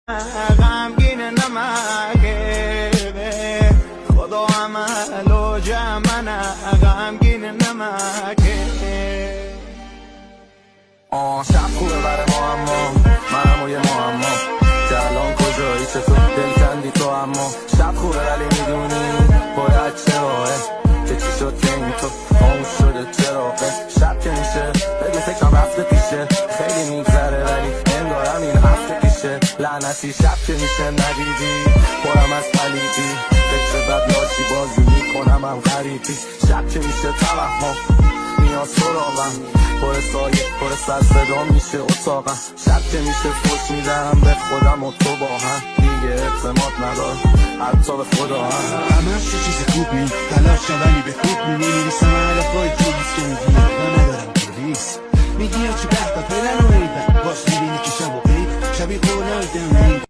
غمگین نمکه، خدا عمل و جمع غمگین نمکه. آه، شب خوبه برای ما، اما منم و یه معما که الان کجایی، چطور دل کندی تو. اما شب خوبه ولی میدونی باید چراه که چی شد که این تو خاموش شده چراغه. شب که میشه بگو فکرم رفته پیشه، خیلی میگذره ولی انگارم این هفته پیشه. لعنتی شب که میشه ندیدی، پرم از پلیدی، فکر بد لاشی بازی میکنم هم غریبی. شب که میشه توهم میاد سراغم، پر سایه پر سر صدا میشه اتاقم. شب که میشه فوش میدم به خودم و تو با هم، دیگه اعتماد ندارم حتی به خدا هم. همش یه چیز خوب نی، تلاشم ولی به خوب نی. می‌نویسم علفای تو که میگی من ندارم پلیس، میگی چی به به پلن و ایول باش، میبینی که شب و عیب شبیه قولای دم.